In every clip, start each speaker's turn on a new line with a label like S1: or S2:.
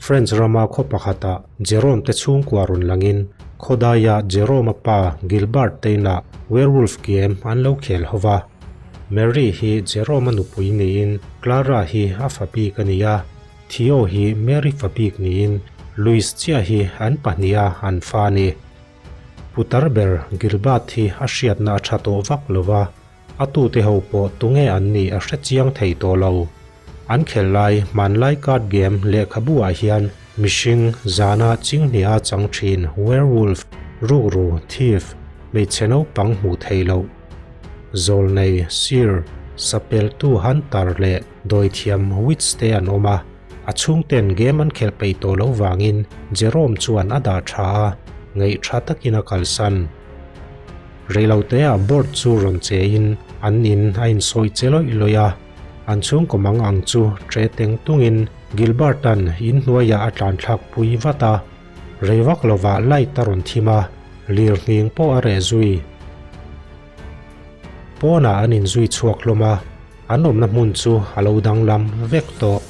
S1: French rama khaw pakhatah Jerome te chhungkua rawn langin khawdaia Jerome-a pa Gilbert te inah werewolf game an lo khel ho va. Mary hi Jerome-a nupui niin Clara hi a fa bik a ni a, Theo hi Mary fa bik niin Louis chiah hi an pahniha an fa a ni. Putar ber Gilbert hi a hriatna a tha tawh vak lo va, A tute ho pawh tunge an nih a hre chiang thei tawh lo. An khelh lai hmanlai card game lehkhabu ah hian mihring zana chinghniha chang thin werewolf, rukru, thief, hmeichhe naupang hmuh theih loh, zawlnei, seer, sapeltu hunter leh dawithiam witch te an awm a. A chhungten game an khelh peih tawh loh vangin Jerome chuan a dah tha a, ngaih tha takin a kalsan. Reiloteah board chu rawn chein an in a insawi che lawih lawih a, an chhungkaw mang ang chu tre teng tungin Gilbert-a'n in hnuaiah a tlan thlak pui vat a, rei vak lovah light a rawn thim a, lir nghing pawh a reh zui. Pawnah an inzui chhuak hlawm a, an awmna hmun chu a lo danglam vek tawh.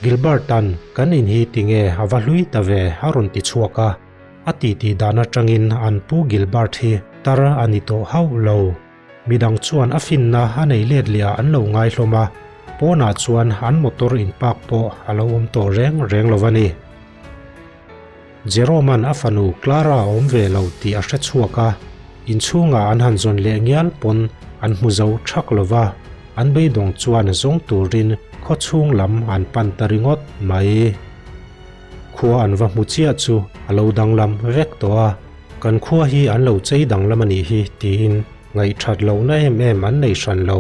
S1: Gilbert-a'n kan in hi tinge a va hlui ta ve a rawn ti chhuak a. A titi dan atangin an pu Gilbert hi tar a ni tawh hauh lo. Midang chuan a finna a nei let leh ah an lo ngai hlawm a, pawnah chuan an motor in park pawh a lo awm tawh reng reng lo a ni. Jerome-a'n a fanu Clara a awm ve lo tih a hre chhuak a, inchhungah an han zawn leh ngial pawn an hmu zo thak lo va, an beidawng chuan zawng turin khawchhung lam an pan ta ringawt mai. Khua an va hmu chiah chu a lo danglam vek tawh a, kan khua hi an lo chei danglam a nih hi tiin ngaihthat lohna em em an nei hran lo.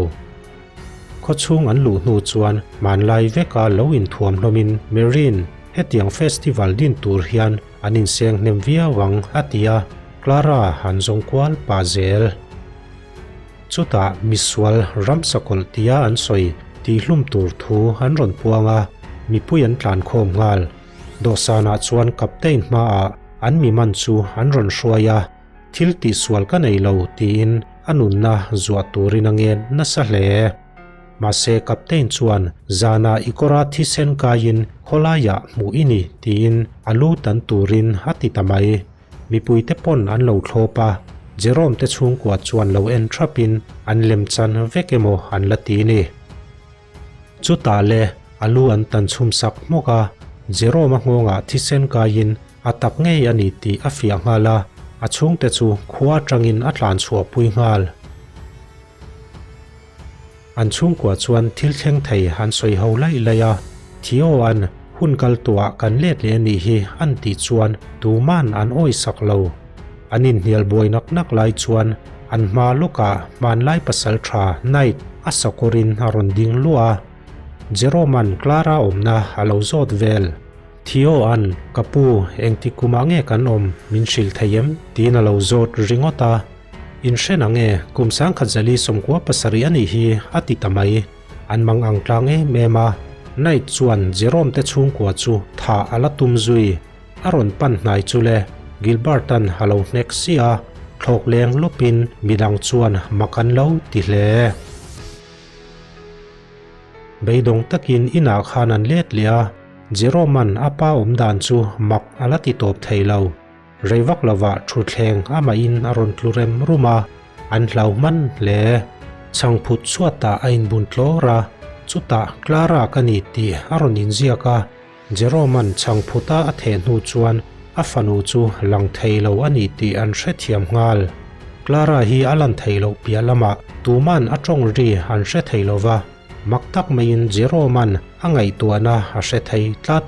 S1: Khawchhung an luh hnu chuan hmanlai veka lo inthuam hlawmin Marine hetiang festival din tur hian an inseng hnem viau ang a ti a, Clara an zawng kual pah zel. Chutah misual ramsakawlh tia an sawi tihhlum tur thu an rawn puang a, mipui an tlan khawm nghal. Dawhsanah chuan Captain hmaah an mi man chu an rawn hruai a, thil tihsual ka nei lo tiin a nunna zuah turin a ngen nasa hle. Mahse Captain chuan zanah i kawra thisen kaiin khawlaiah hmuh i ni tiin a lu tan turin a ti ta mai. Mipuite pawn an lo thlawp a, Jerome te chhungkua chuan lo en thapin an lem chan vek emaw an la ti ni. Chutah le a lu an tan chhum sak hmawk a, Jerome a nghawngah thisen kaiin a tak ngei a ni tih a fiah nghal a, a chhungte chu khua atangin a tlan chhuahpui nghal. An chhungkua chuan thil thleng thei an sawi ho laih laih a, Theo an hun kal tuah kan let leh a nih hi an tih chuan tuman an awi sak lo. An inhnial buai nak nak lai chuan an hma lawkah hmanlai pasal tha Knight a sakawrin a rawn ding luah a, Jerome-a'n Clara awmna a lo zawt vel. Theo an, Ka pu, engti kumah nge kan awm min hrilh thei em? tiin a lo zawt ringawt a. In hre na nge, kum 1997 a nih hi a ti ta mai. An mang ang tlang em em a, Knight chuan Jerome te chhungkua chu thah a la tum zui. A rawn pan hnai chu le, Gilbert-a'n a lo hnek si a, thlawk leng lawpin midang chuan mak an lo ti hle. Beidawng takin inah khan an let leh a, Jerome-a'n a pa awm dan chu mak a la ti tawp thei lo. Rei vak lovah thutthleng amahin a rawn tlu rem rum a, an hlau hman hle. Chhangphut chhuatah a inbun tlawr a, chutah Clara ka ni tih a rawn inziak a, Jerome-a'n chhangphuta a theh hnu chuan a fanu chu lang thei lo a ni tih an hrethiam nghal. Clara hi a lan theih loh piah lamah tuman a tawng ri an hre thei lo va, mak tak maiin Jerome-a'n a ngaihtuahna a hre thei tlat.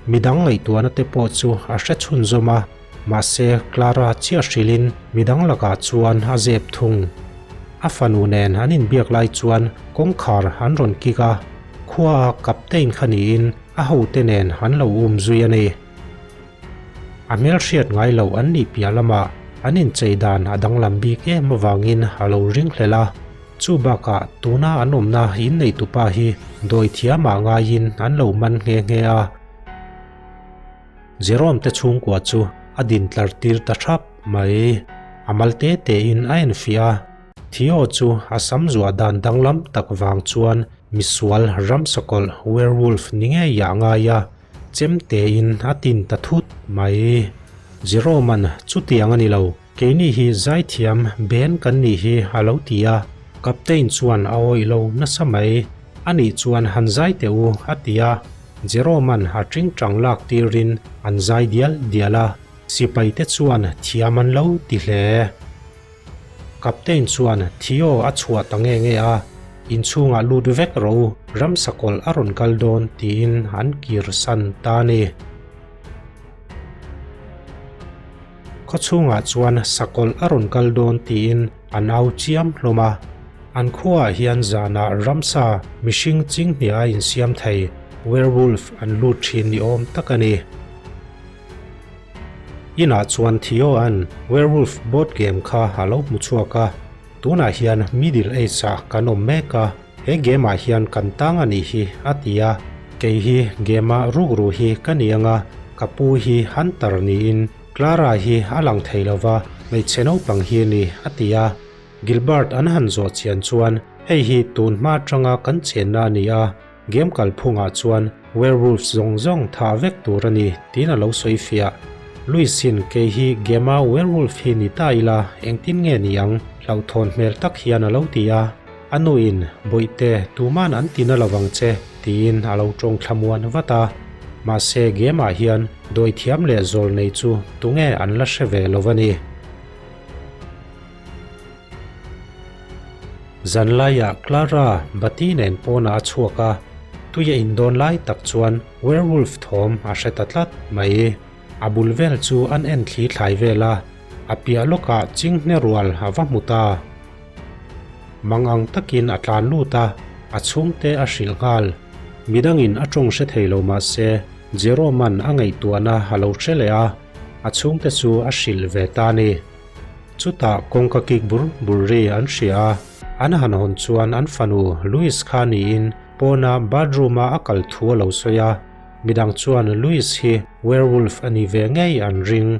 S1: Midang ngaihtuahna te pawh chu a hre chhunzawm a, mahse Clara chiah hrilhin midang lakah chuan a zep thung. A fanu nen an inbiak lai chuan kawngkhar an rawn kik a, khua a captain kha niin a hote nen an lo um zui a ni. A hmelhriat ngai loh an nih piah lamah an inchei dan a danglam bik em avangin a lo ring hlel a, chu bakah tuna an awmna inneitupa hi dawi thiamah ngaiin an lo man nghe nghe a. Jerome te chhungkua chu a din tlar tir ta thap mai. A mal te tein a enfiah a, Theo chu a sam zuah dan danglam tak vang chuan misual ramsakawlh werewolf ni ngei ah a ngai a. Chemtein a tin ta thut mai. Jerome-a'n chutiang a ni lo, keini hi zaithiam band kan nih hi a lo ti a. Captain chuan a awih lo nasa mai. Anih chuan han zai teh u a ti a. Jerome-a'n a tingtang lak tirin an zai dial dial a. Sipaite chuan thiam an lo ti hle. Captain chuan Theo a chhuah ta nge nge a, Inchhungah lut vek rawh u, ramsakawlh a rawn kal dawn tiin an kir san ta a ni. Khawchhungah chuan sakawlh a rawn kal dawn tiin an au chiam hlawm a. An khuaah hian zanah ramsa mihring chinghnia a insiam thei, werewolf, an lut thin ni awm tak a ni. Inah chuan Theo-a'n werewolf board game kha a lo hmu chhuak a, tunah hian Middle Age-ah kan awm mek a, he game-ah hian kan tang a nih hi a ti a, kei hi game-ah rukru hi ka ni ang a, ka pu hi Hunter niin Clara hi a lang thei lo va, hmeichhe naupang hi a ni a ti a. Gilbert an han zawh chian chuan hei hi tun hma atanga kan chenna a ni a, Game kalphungah chuan werewolves zawng zawng thah vek tur a ni tiin a lo sawi fiah. Louis-in kei hi game-a werewolf hi ni ta ila engtin nge ni ang hlauhthawn hmel tak hian a lo ti a. A nuin, Bawihte, tuman an ti na lovang che tiin a lo tawng thlamuan vat a. Mahse game-ah hian dawithiam leh zawl nei chu tunge an la hre ve lo a ni. Zanlaiah Clara bati nen pawnah a chhuak a, tui a indawn lai tak chuan werewolf thawm a hre ta tlat mai. A bul vel chu an en thli thlai vel a, a piah lawkah chinghne rual a va hmu ta. Mang ang takin a tlan lut a, a chhungte a hrilh nghal. Midangin a tawng hre thei lo mah se, Jerome-a'n a ngaihtuahna a lo hre leh a, a chhungte chu a hrilh ve ta a ni. Chutah kawngka kik bur bur ri an hria a, an han hawn chuan an fanu Louis kha niin pawna bathroom-a a kal thu a lo sawi a, midang chuan Louis hi werewolf a ni ve ngei an ring.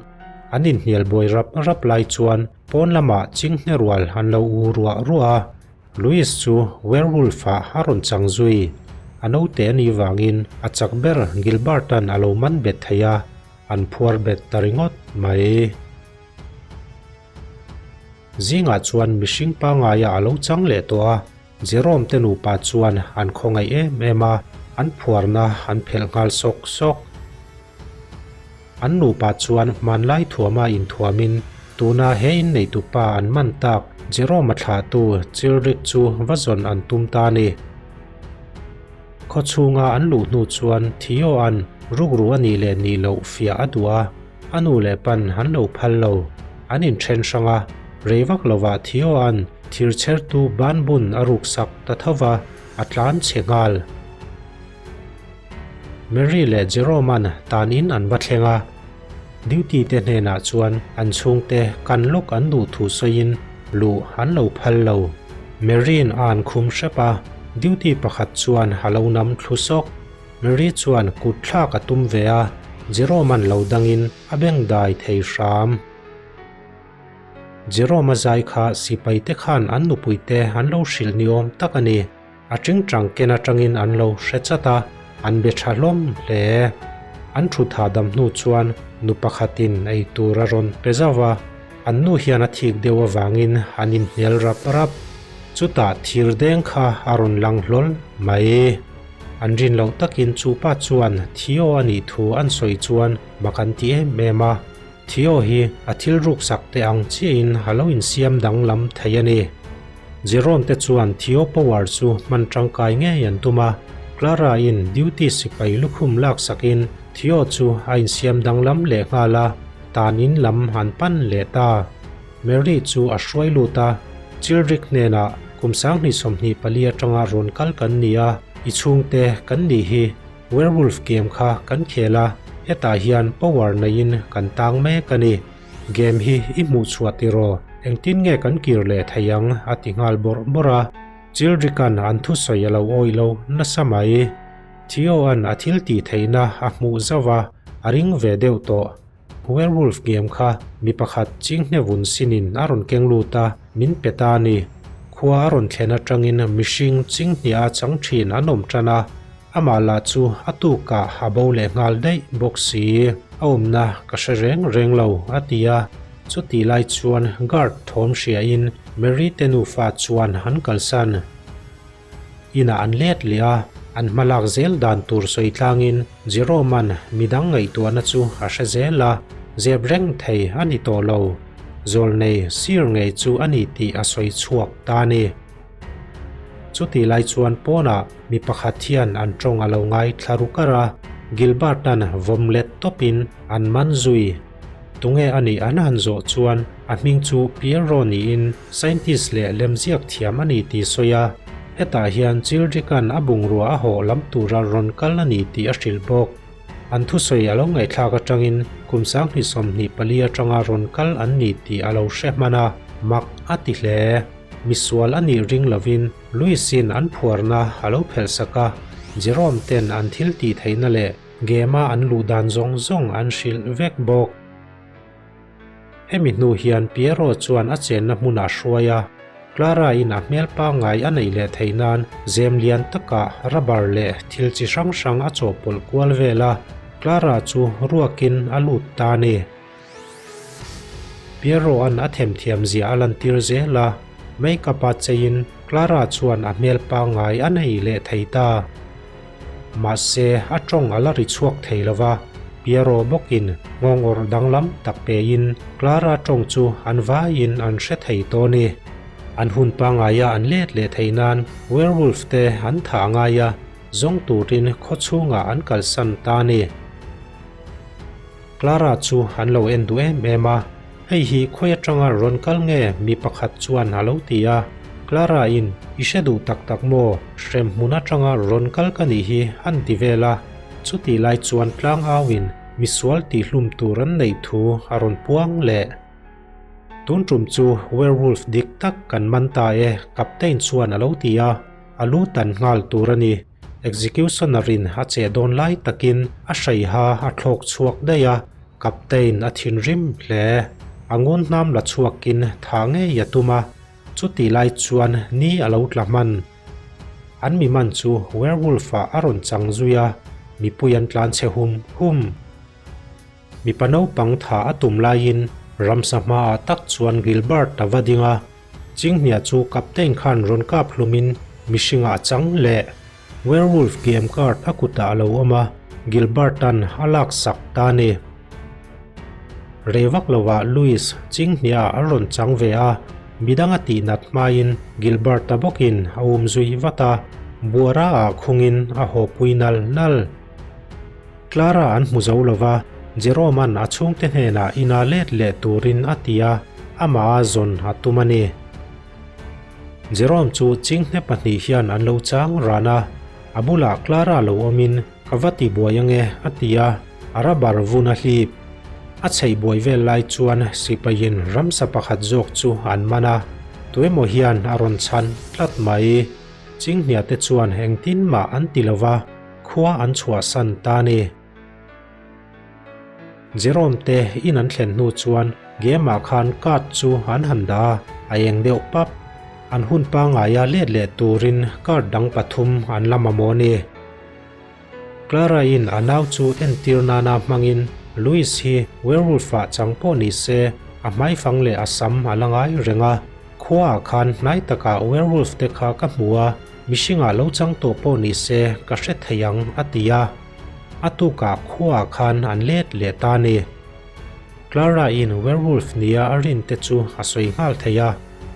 S1: An inhnial buai rap rap lai chuan pawn lamah chinghne rual an lo u ruah ruah a, Louis chu werewolf-ah a rawn chang zui. A naute a nih vangin a chak ber Gilbert-a'n a lo man bet thei a, an phuar bet ta ringawt mai. Zingah chuan mihring pangaia a lo chang leh tawh a, Jerome te nupa chuan an khawngaih em em a, an phuarna an phelh nghal sawk sawk. An nupa chuan hmanlai thuama inthuamin tuna he inneitupa an man tak Jerome-a thlahtu Chilrick chu va zawn an tum ta a ni. Khaw chhunga an luh hnu chuan Theo-a'n rukru a nih leh nih loh fiah a duh a. A nu leh pan an lo phal lo. An inthen hrang a, rei vak lovah Theo-a'n thir chhertu ban bun a ruksak ta tho va, a tlan chhe nghal. Mary leh Jerome-a'n tan in an va thleng a, duty te hnenah chuan an chhungte kan lawk an duh thu sawiin luh an lo phal lo. Mary-in a an khum hrep a, duty pakhat chuan a lo nam thlu sawk. Mary chuan kut thlak a tum ve a, Jerome-a'n lo dangin a beng dai thei hram. Jerome-a zai kha sipaite khan an nupuite an lo hrilh ni awm tak a ni. A tingtang ken atangin an lo hre chat a, an be tha hlawm hle. An thut hahdam hnu chuan nu pakhatin ei tur a rawn pe zauh a, an nu hian a thik deuh avangin an inhnial rap rap. Chutah thir deng kha a rawn lang hlawl mai. An rin loh takin chu pa chuan Theo a nih thu an sawi chuan mak an ti em em a. Theo hi a thil ruksak teh ang chiahin a lo insiam danglam thei a ni. Jerome te chuan Theo power chu hman tangkai ngei an tum a, Clara-in duty sipai lukhum laksakin Theo chu a insiam danglam leh nghal a, tan in lam an pan leh ta. Mary chu a hruai lut a, Chilrick hnenah, Kum 2024 atanga rawn kal kan ni a, i chhungte kan nih hi, werewolf game kha kan khel a, hetah hian power neiin kan tang mek a ni. Game hi i hmuh chhuah tiraw, engtin nge kan kir leh thei ang? a ti nghal bawrh bawrh a. Chilricka'n an thusawi a lo awih lo nasa mai. Theo-a'n a thil tih theihna a hmuh zauh a, a ring ve deuh tawh. Werewolf game kha mi pakhat chinghne vun sinin a rawn keng lut a, min pe ta a ni. Khua a rawn thlen atangin mihring chinghnia a chang thin an awm tan a. Amah lah chu a tukah a bo leh nghal daih bawk si. A awmna ka hre reng reng lo, a ti a. Chutih lai chuan guard thawm hriain Mary te nufa chuan an kalsan. Inah an let leh a, an hma lak zel dan tur sawi tlangin Jerome-a'n midang ngaihtuahna chu a hre zel a, zep reng thei a ni tawh lo. Zawlnei sir ngei chu a ni tih a sawi chhuak ta a ni. Chutih lai chuan pawnah mi pakhat hian an tawng a lo ngai thla ru kar a, Gilbert-a'n vawm let tawpin an man zui. Tunge a nih an han zawh chuan a hming chu Pierro niin scientist leh lemziak thiam a ni tih sawi a, hetah hian Childrick-a'n a bungrua a hawh lam tura rawn kal a ni tih a hrilh bawk. An thusawi a lo ngaihthlak atangin kum 2024 atanga rawn kal an ni tih a lo hre hman a, mak a ti hle. Misual a nih ring lovin Louis-in an phuarna a lo phelhsak a, Jerome ten an thil tih theihna leh Game-a an luh dan zawng zawng an hrilh vek bawk. Hemi hnu hian Piero chuan a chenna hmunah hruai a, Clara-in a hmel pangngai a neih leh theih nan zem lian takah rubber leh thil chi hrang hrang a chawhpawlh kual vel a, Clara chu ruakin a lut ta a ni. Piero-a'n a themthiam zia a lantir zel a, make-up-a cheiin Clara chuan a hmel pangngai a nei leh thei ta. Mahse, a tawng a la ri chhuak thei lo va, Piero bawkin nghawng awrh danglam tak pein Clara tawng chu an vaiin an hre thei tawh a ni. An hun pangngaia an let leh theih nan werewolf te an thah ngai a, zawng turin khaw chhungah an kalsan ta a ni. Clara chu an lo en duh em em a, Hei hi khawi atanga rawn kal nge? mi pakhat chuan a lo ti a. Clara in, I hre duh tak tak maw? Hrem hmun atanga rawn kal ka nih hi an ti vel a. Chutih lai chuan tlang auin misual tihhlum tur an neih thu a rawn puang leh. Tun tum chu werewolf dik tak kan man ta e, Captain chuan a lo ti a, a lu tan nghal tur a ni. Executioner in a che dawn lai takin a hreiha a thlawk chhuak daih a, Captain a thinrim hle. A ngun hnam la chhuakin tha ngei a tum a, chutih lai chuan ni a lo tla hman. An mi man chu werewolf ah a rawn chang zui a, mipui an tlan chhe hum hum. Mipa naupang tha a tum laiin ramsa hmaah tak chuan Gilbert a va ding a, Chinghnia chu Captain khan rawn kap hlumin mihringah a chang leh. Werewolf game card a kutah a lo awm a, Gilbert-a'n a laksak ta a ni. Rei vak lovah Louis Chinghnia a rawn chang ve a, midang a tihnat hmain Gilbert-a bawkin a um zui vat a, buara-ah khungin a hawpui nal nal. Clara an hmu zo lo va, Jerome-a'n a chhungte hnenah ina let leh turin a ti a, amah a zawn a tum a ni. Jerome chu chinghne pahnih hian an lo chang ran a, a bulah Clara lo awmin ka va ti buai ange a ti a, a rubber vun a hlip. A chheih buai vel lai chuan sipaiin ramsa pakhat zawk chu an man a, tuemaw hian a rawn chhan tlat mai. Chinghnia te chuan engtin mah an ti lo va. Khua an chhuahsan ta a ni. Jerome te in an thlen hnu chuan game ah khan card chu an han dah a, a eng deuh pap. An hun pangaia let leh turin card dang pathum an la mamawh a ni. Clara in a nau chu entir nana hmangin Louis hi werewolf ah chang pawh ni se a hmaifang leh a sam a la ngai reng a. Khua ah khan hnai takah werewolf te kha ka hmu a. Mihringah lo chang tawh pawh ni se ka hre thei ang a ti a, a tukah khuaah khan an let leh ta a ni. Clara-in werewolf nia a rin te chu a sawi nghal thei a,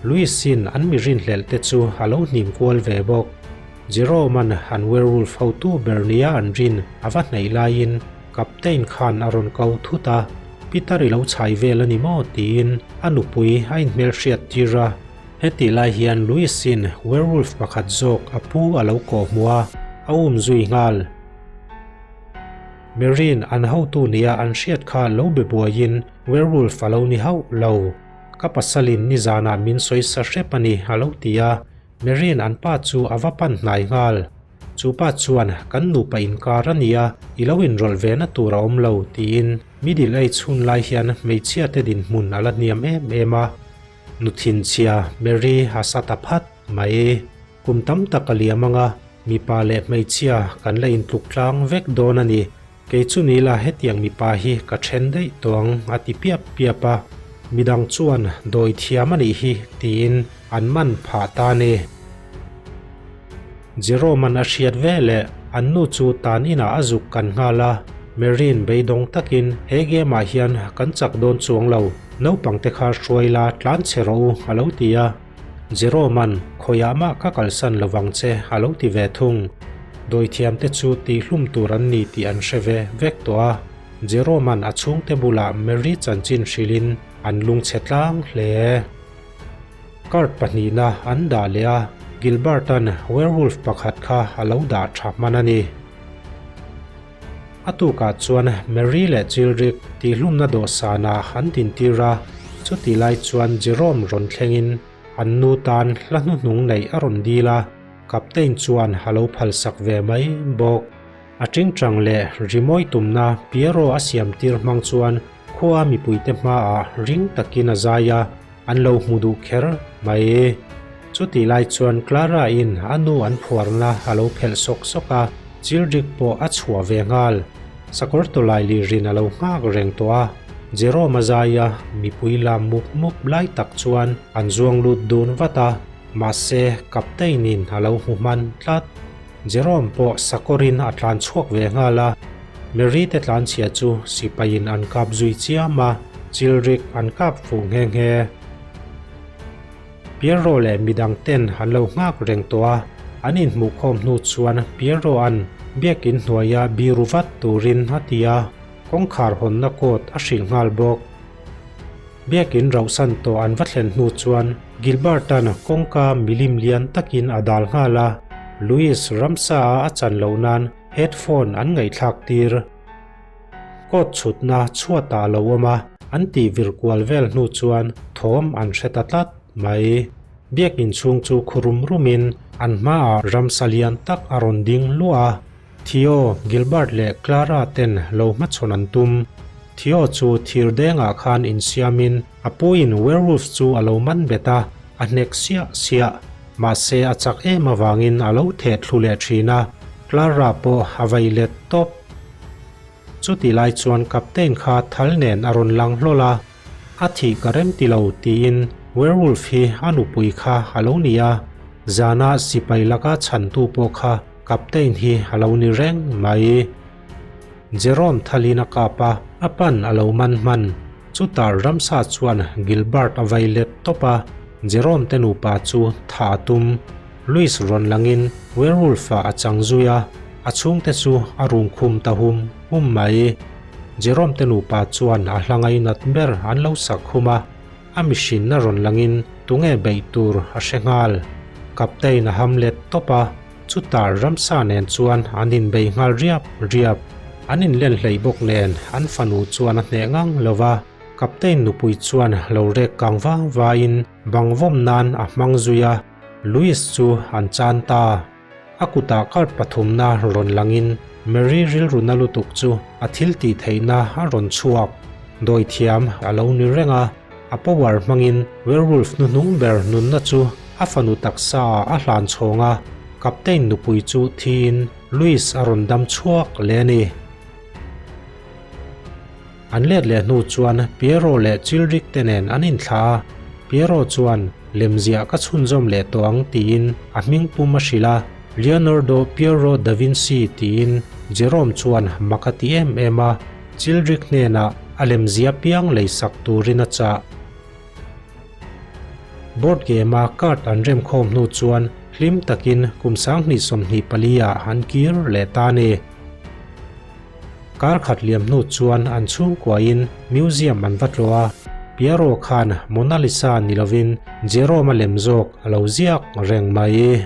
S1: Louis-in an mi rinhlelh te chu a lo hnim kual ve bawk. Jerome-a'n an werewolf hotu ber nia an rin a va hnaih laiin Captain khan a rawn ko thut a, Peter i lo chhai vel a ni maw? tiin a nupui a inhmelhriat tir a. Hetih lai hian Louis-in werewolf pakhat zawk a pu a lo kawh hmuh a, a um zui nghal. Marine an hotu nia an hriat kha lo be buaiin werewolf a lo ni hauh lo. Ka pasalin nizanah min sawi sa hrep a ni a lo ti a, Marine an pa chu a va pan hnai nghal. Chu pa chuan kan nupa inkar a nia, i lo inrawlh ve na tur a awm lo tiin middle age hun lai hian hmeichhia te dinhmun a la hniam em em a. Nuthinchhia Mary a sa ta phat mai. Kum tam tak a liam ang a, Mipa leh hmeichhia kan la intluk tlang vek dawn a ni. Kei chu ni la hetiang mipa hi ka then daih tawh ang a ti piap piap a. Midang chuan dawi thiam a nih hi tiin an man phah ta a ni. Jerome-a'n a hriat ve leh an nu chu tan inah a zuk kan nghal a, Marine beidawng takin he game-ah hian kan chak dawn chuang lo, naupang te kha hruai la tlan che rawh u a lo ti a. Jerome-a'n khawiah mah ka kalsan lovang che a lo ti ve thung. Dawithiam te chu tihhlum tur an ni tih an hre ve vek tawh a. Jerome-a'n a chhungte bulah Mary chanchin hrilhin an lungchhe tlang hle. Card pahnihna an dah leh a, Gilbert-a'n werewolf pakhat kha a lo dah tha hman a ni. A tukah chuan Mary leh Chilrick tihhlumna dawhsanah an dintir a, chutih lai chuan Jerome rawn thlengin an nu tan hla hnuhnung neih a rawn dil a, Captain chuan a lo phalsak ve mai bawk. A tingtang leh rimawi tumna Piero a siamtir hmang chuan khua mipuite hmaah ring takin a zai a, an lo hmu duh kher mai. Chutih lai chuan Clara in a nu an phuarna a lo phelh sawk sawk a, Childrick pawh a chhuah ve nghal. Sakawr tawlai lirin a lo nghak reng tawh a, Jerome a zai a, mipui lam mup mup lai tak chuan an zuang lut dun vat a, mahse Captain in a lo hmu hman tlat. Jerome pawh sakawrin a tlan chhuak ve nghal a, Mary te tlanchhia chu sipaiin an kap zui chiam a, Chilrick an kap fuh nghe nghe. Piero leh midang ten an lo nghak reng tawh a, an inhmuhkhawm hnu chuan Piero-a'n biakin hnuaia biru vat turin a ti a, kawngkhar hawnna coat a hrilh nghal bawk. Biakin rauhsan tawh an va thlen hnu chuan Gilbert-a'n kawngka milim lian takin a dal nghal a, Louis ramsa-a a chan loh nan headphone an ngaihthlak tir. Coat chhutna chhuatah a lo awm a, an tih vir kual vel hnu chuan thawm an hre ta tlat mai. Biakin chhung chu khurum rumin an hmaah ramsa lian tak a rawn ding luah a. Theo, Gilbert leh Clara ten lo hmachhawn an tum. Theo chu thir dengah khan insiamin a puiin werewolf chu a lo man bet a, a hnek siah siah. Mahse a chak em avangin a lo theh thlu leh thin a, Clara pawh a vei let tawp. Chutih lai chuan Captain kha thal nen a rawn lang hlawl a. A thih ka rem ti lo tiin werewolf hi a nupui kha a lo ni a, zana sipai laka chhantu pawh kha Captain hi a lo ni reng mai. Jerome thalin a kap a, a pan a lo man hman. Chutah ramsa chuan Gilbert a vai let tawp a, Jerome te nupa chu thah a tum. Louis rawn langin werewolf-ah a chang zui a, a chhungte chu a rungkhum ta hum hum mai. Jerome te nupa chuan a hla ngainat ber an lo sak khum a, a mihrinna rawn langin tunge beih tur a hre nghal. Captain a ham let tawp a, chutah ramsa nen chuan an inbei nghal riap riap. An inlen hleih bawk nen an fanu chuan a hneh ngang lo va, Captain nupui chuan lo rek kang va vain bang vawm nan a hmang zui a, Louis chu an chan ta. A kutah card pathumna rawn langin Mary rilru na lutuk chu a thil tih theihna a rawn chhuak. Dawithiam a lo ni reng a, a power hmangin werewolf hnuhnung ber nunna chu a fanu taksa ah a hlan chhawng a, Captain nupui chu thiin Louis a rawn dam chhuak leh a ni. An let leh hnu chuan Piero leh Chilrick te nen an inthlah a, Piero chuan lemziah ka chhunzawm leh tawh ang tiin a hming pum a hrilh a, Leonardo Piero da Vinci tiin Jerome chuan mak a ti em em a, Chilrick hnenah a lemzia piang leisak turin a chah. Board game-a card an remkhawm hnu chuan hlim takin kum 2024 ah an kir leh ta a ni. Kar khat liam hnu chuan an chhungkuain museum an va tlawh a, Piero khan Mona Lisa ni lovin Jerome-a lem zawk a lo ziak reng mai.